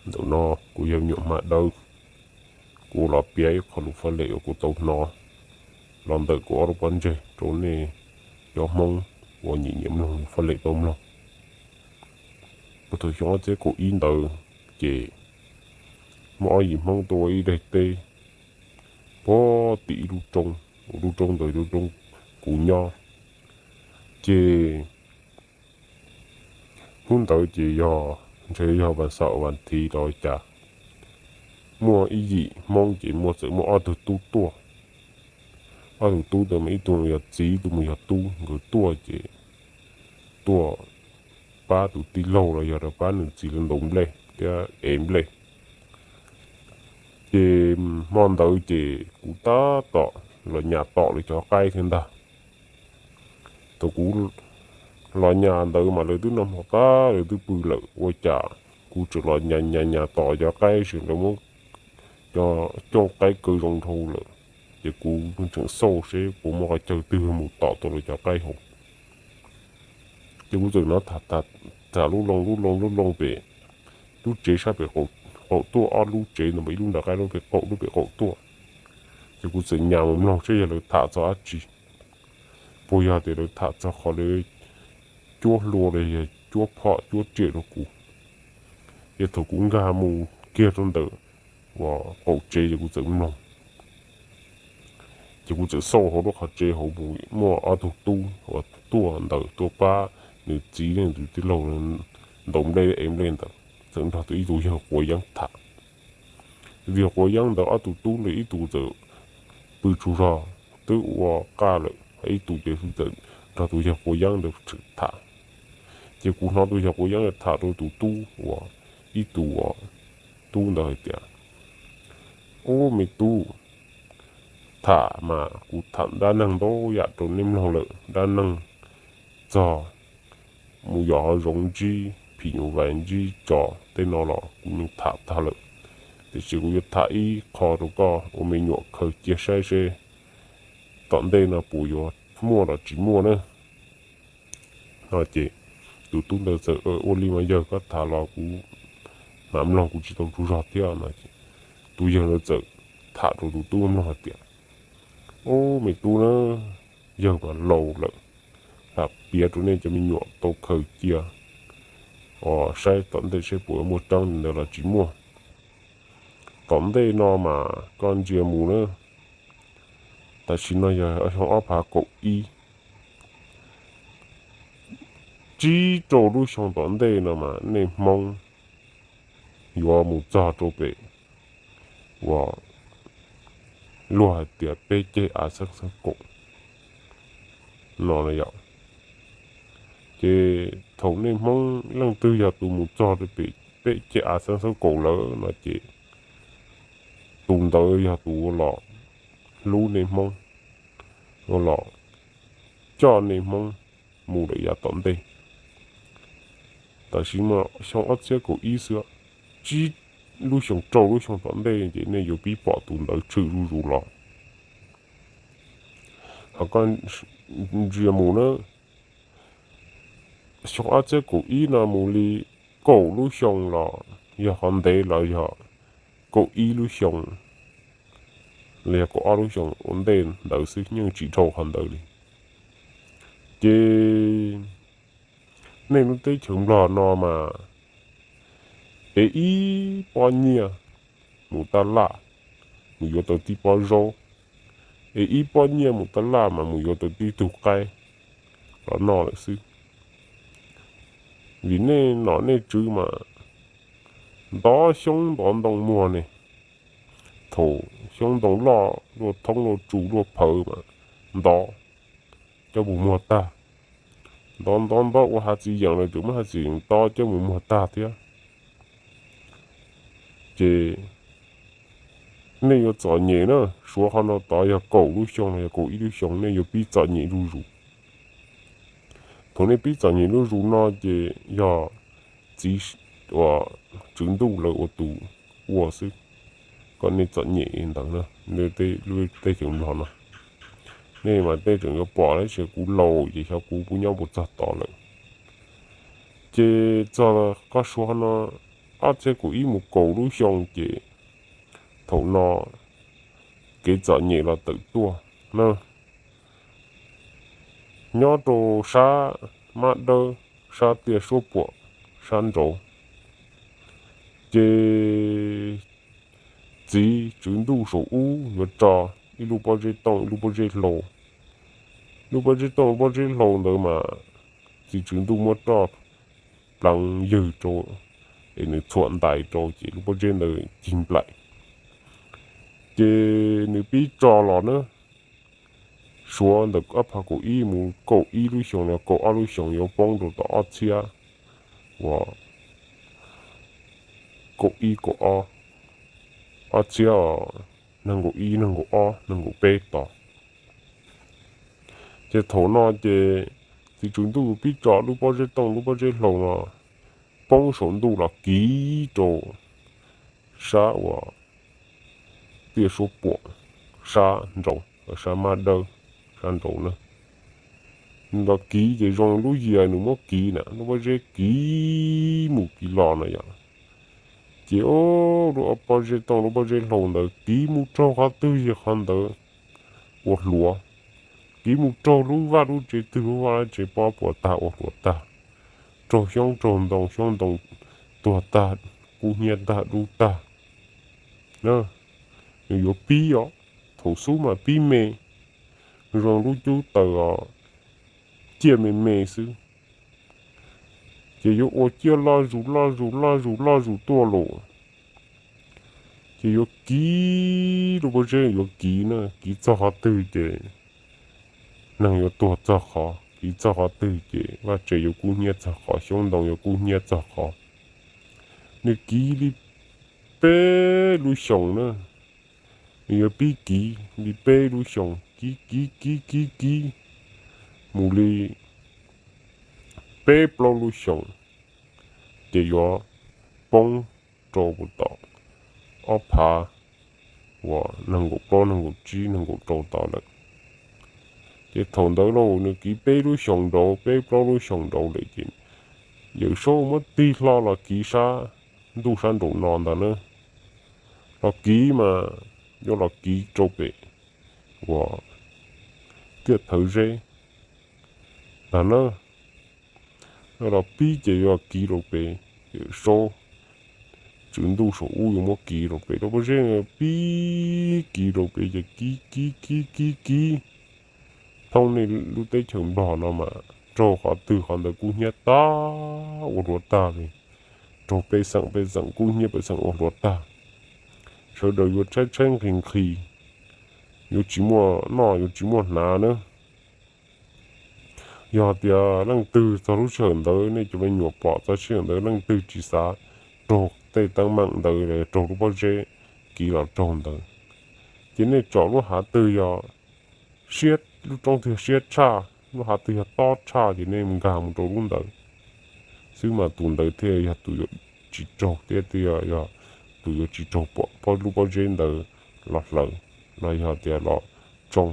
Ntawm no kuv yog me nyuam hma dawb, kuv los piav ib qho lus faj lem uas kuv tau hnov los ntawm kuv ob lub pob ntseg rau nej cov Hmoob uas nyiam nyiam mloog lus faj lem tau mloog. Puag thaum xyoo ob txhiab kaum ib ntawd ces muaj ob yim Hmoob tuaj ua ib daim teb puag tim ib lub roob, lub roob ntawd lub roob kuv nyob. Ces hnub ntawd ces yog ntshe yog vas xaum vas thiv los cas, muaj ib yim Hmoob ces muaj txawm muaj ob tug tub tuaj. Ob tug tub ntawd mas ib tug yog txiv ib tug mus yog tub, nkawd tuaj ces tuaj pab tus tij laug los yog rau pab nws txiv lawv ntaus nplej thiab ev nplej. Ces hmo ntawd ces kuv tab tom los nyas tom lawv cov qaib thiab ntag. Thaum kuv los nyas ntawd mas lawv twb noj hmo tas lawv twb pw lawm ua cas kuv tseem los nyas nyas nyas tom cov qaib seb lawv muab cov cooj qaib kaw zoo dhau lawm. Ces kuv tseem xauj seb puas muaj qhov chaw twg mus tom tau lawv cov qaib hauv. Ces kuv txawm hnov tham lub loo lub loo lub loo pem lub tsev sab pem qaum tuaj, ob lub tsev ntawd mas ib lub nram qab lub pem qaum lub pem qaum tuaj. Ces kuv txawm nyas mus mloog seb yog lawv tham txog dab tsi, puas yog tias lawv tham txog qhov lawv cuab hlua los yog cuab phom cuab riam rau kuv. Ces thaum kuv nkag mus kiag rau ntawm uas qaum tsev ces kuv txawm mloog. Ces kuv txawm xauj hauv lub qhov tsev hauv mus muaj ob tug tub uas tuaj ntawd tuaj pab nws txiv nws tus tij laug ntaus nplej ev nplej ntawd txawm nrog tus ib tug yawg quav yeeb tham. Tus yawg quav yeeb ntawd ob tug tub ntawd ib tug txawm pw tsaug zog twb ua qaj lawm, ib tug ces txawm nrog tus yawg quav yeeb ntawd tham. Ces kuv hnov tus yawg quav yeeb tham rau tus tub uas ib tug uas tub ntawd hais tias, Ub me tub, tham mas kuv tham dab neeg ntau yam rau nej mloog lawm, dab neeg txog mus yos hav zoov ntsib phim nyuj vais ntsib tsov tej no los kuv yeej tham tag lawm. Tiam sis kuv yuav tham ib qho rau koj ua me nyuam khaws cia saib seb tom ntej no puas yuav muaj los tsis muaj na. No ces tus tub ntawd txawm, Ua li mas yawg koj tham los kuv mam mloog, kuv tsis tau tsaug zog thiab no ces tus yawg ntawd txawm tham rau tus tub mloog hais tias, Ub me tub na, yawg mas laus lawm, lam piav rau nej cov me nyuam tau khaws cia os, saib tom ntej seb puas muaj tseeb li ntawd los tsis muaj. Tom ntej no mas koj ntsia mus na, tam sim no yog xyoo ob phav kaum ib, tsib rau lub xyoo tom ntej no mas nej Hmoob yuav mus txog rau pem uas luag hais tias peb ceg av xeeb xeeb kaum no yom. Ces thaum nej Hmoob leej twg yog tus mus txog rau pem peb ceg av xeeb xeeb kaum lawm no ces tus ntawd yog tus ua los hlub nej Hmoob, ua los coj nej Hmoob mus lawm yav tom ntej. Tam sim no xyoo ob txhiab kaum ib xwb, tsib lub xyoo rau lub xyoo tom ntej ces nej yuav pib pom tus ntawd tshwm zuj zus los. Ho koj ntsia mus na, xyoo ob txhiab kaum ib no mus li kaum lub xyoo los yog qhov ntev los yog kaum ib lub xyoo los yog kaum ob lub xyoo ua ntej ntawd xwb, yeej tsis dhau qhov ntawd li. Ces nej lub teb chaws Nplog no mas ev ib pob nyiaj mus taj laj mus yuav tau tib pob zaub, ev ib pob nyiaj mus taj laj mas mus yuav tau tib tug qaib los noj lawm xwb. Vim nej nom nej tswv mas ntov xyoob ntov ntoo muag ne, thaum xyoob ntoo loj luaj thoob luaj tsu luaj phawv mas ntov coj mus muag tag, ntov ntov ntov ua hav txiv yeem los tseem muab hav txiv yeem ntov coj mus muag tag thiab. Ces nej yuav txom nyem na, suav qhov no tod yog kaum lub xyoo los yog kaum ib lub xyoo nej yuav pib txom nyem zuj zus. Thaum nej pib txom nyem zuj zus no ces yog txiv uas tswv ntuj lawv ua tus ua xwb, kom nej txom nyem ntawd na, lub teb chaws Nplog no. Nej mas tej tseem yuav pom tab sis kuv laus ces xyov kuv kuv nyob puas txog tod lawm. Ces txog qhov suav no, ob txhiab kaum ib mus kaum lub xyoo ces thaum no kev txom nyem los tawm tuaj na, nyob rau sab Mab Dawb, sab tiaj suab puam, sab nraud. Ces txiv tswv ntuj saum ub yuav tso ib lub pob zeb tooj ib lub pob zeb hlau. Lub pob zeb tooj lub pob zeb hlau ntawd mas txiv tswv ntuj muab roj pleev ywg rau es nws txhuam ntais rau ces lub pob zeb ntawd cig nplaim. Ces nws pib tso los na, suav ntawm ob phav kaum ib mus kaum ib lub xyoos los kaum ob lub xyoos yuav poob rau tom ob txhiab, uas kaum ib kaum ob, ob txhiab nees nkaum ib nees nkaum ob nees nkaum peb tod. Ces thaum no ces txiv tswv ntuj pib tso lub pob zeb tooj lub pob zeb hlau no poob saum ntuj los kiv rau sab uas tiaj suab puam, sab nraud, sab Mab Dawb, sab nraud na. Los kiv ces zoo lub yias nws muab kiv na, lub pob zeb kiv mus kiv los na yom. Ces lub pob zeb tooj lub pob zeb hlau ntawd kiv mus raug qhov twg yog qhov ntawd ua hluav. Kiv mus raug lub vaj lub tsev twg lub vaj lub tsev pob puas tag ua hluav tag, raug xyoob raug ntoo xyoob ntoo tuag tag, kub hnyiab tag dub tag. Nws yuav pib os, thaum xub mas pib me, zoo lub cub taws os, ciaj me me xwb. Ces yuav ua ciaj loj zus loj zus loj zus loj zus tuaj los, ces yuav kiv lub pob zeb yuav kiv na, kiv txog qhov twg ces neeg yuav tuag txog qhov, kiv txog qhov twg ces vaj tsev yuav kub hnyiab txog qhov, xyoob ntoo yuav kub hnyiab txog qhov. Nws kiv li peb lub xyoos na, nws yuav pib kiv li peb lub xyoos, kiv kiv kiv kiv kiv mus li peb plaub lub xyoos, ces yuav poob rau puag tom ob phav uas nees nkaum plaub nees nkaum tsib nees nkaum rau tod lawm. Ces thaum ntawd lauj nws kiv peb lub xyoos nraud peb plaub lub xyoos nraud lawm ces Yawm Saub muab tig hlo los kiv sab ntuj sab nraum no ntag na. Los kiv mas yuav los kiv rau pem uas tiaj thawv zeb ntag na. Los pib ces yuav kiv rau pem, Yawm Saub tswv ntuj saum ub yuav muab kiv rau pem, rau pob zeb pib kiv rau pem ces kiv kiv kiv kiv kiv thoob nej lub teb chaws Nplog no mas raug qhov twg qhov ntawd kub hnyiab tag ua hluav tag li. Raug pej xeem pej xeem kub hnyiab pej xeem ua hluav tag. Sawv daws yuav tshaib tshaib nqhis nqhis, yuav tsis muaj noj yuav tsis muaj hnav na. Yog tias leej twg txog lub sij hawm ntawd nej cov me nyuam pom txog sij hawm ntawd leej twg tsis xav raug tej teeb meem ntawd los raug lub pob zeb kiv los raug ntawd, ces nej tsom lub hav twg yog siab, lub roob twg yog siab tshaj, lub hav twg yog tob tshaj ces nej nkag mus rau lub ntawd xwb mas tus ntawd thiaj yog tus yuav tsis raug thiab thiaj yog tus yuav tsis raug pom lub pob zeb ntawd los hlawv los yog tias los tsoo.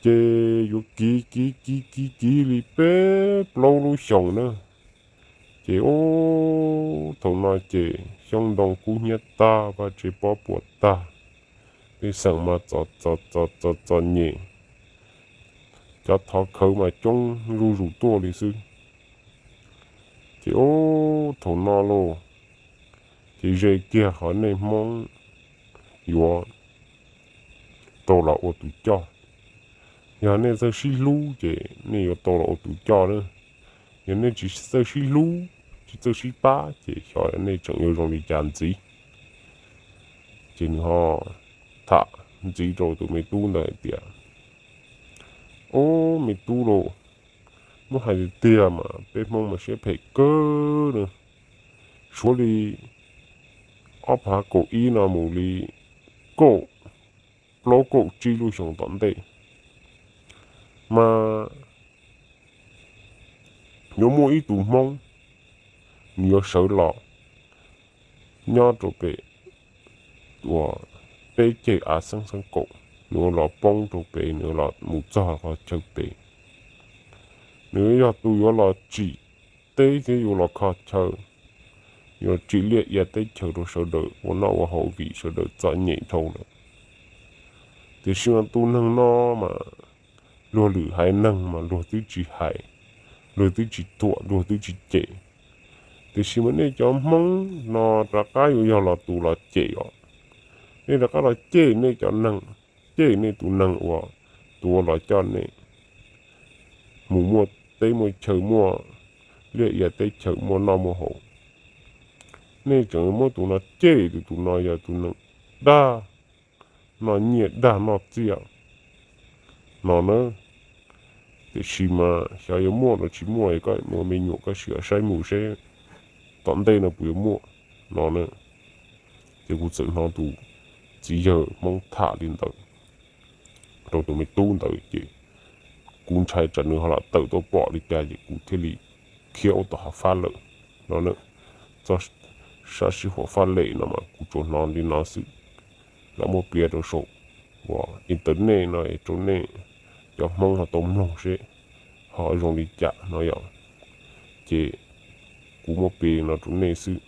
Ces yuav kiv kiv kiv kiv kiv li peb plaub lub xyoos na. Ces ub thaum no ces xyoob ntoo kub hnyiab tag vaj tse pob puas tag, pej xeem mas txom txom txom txom nyem, cov thov khawv mas coob zuj zus tuaj li xwb. Ces ub thaum no lauj, ces ze kiag qhov nej Hmoob yuav tau los ua tus coj. Yog nej txawj sib hlub ces nej yuav tau los ua tus coj na. Yog nej tsis txawj sib hlub, tsis txawj sib pab ces xyov nej tseem yuav zoo li cas ntxiv. Ces nws ho tham ntxiv rau tus me tub ntawd hais tias, Ob, me tub lauj, muab hais tiag tiag mas peb Hmoob mas siab phem kawg na. Suav li ob phav kaum ib no mus li kaum plaub kaum tsib lub xyoo tom ntej mas yuav muaj ib tug Hmoob, nws yuav sawv los nyob rau pem uas peb ceg av xeeb xeeb kaum, nws yuav los poob rau pem, nws yuav los mus txog qhov chaw pem. Nws yog tus yuav los tsim teb thiab yuav los kho chaw, yuav tsim liaj ia teb chaws rau sawv daws ua noj ua haus vim sawv daws txom nyem dhau lawm. Tiam sis mas tus neeg no mas luag lwm haiv neeg mas luag twb tsis hais, luag twb tsis tuam, luag twb tsis cem. Tiam sis mas nej cov Hmoob no rov qab yuav yog los tus los cem os. Nej rov qab los cem nej cov neeg, cem nej tus neeg uas tuav los coj nej mus muaj teb muaj chaw, muaj liaj ia teb chaws, muaj noj muaj haus. Nej tseem muab tus no cem tias tus no yog tus neeg dag, noj nyiaj dag noj txiaj no na. Tiam sis mas xyov yuav muaj los tsis muaj, koj ua me nyuam koj sim saib mus seb tom ntej no puas yuav muaj no na. Ces kuv txawm hnov tus txiv yawg Hmoob tham li ntawd rau tus me tub ntawd ces kuv ntshai tsam nws ho lam tawm tuaj pom li cas ces kuv thiaj li khiav ua tom hav fab lawm no na. Txoj sab sij huam faj lem no mas kuv tsuas hnov li no xwb. Lam muab piav rau saum uas internet no es rau nej cov Hmoob ho tau mloog seb ho zoo li cas no yom. Ces kuv muab piav no rau nej xwb.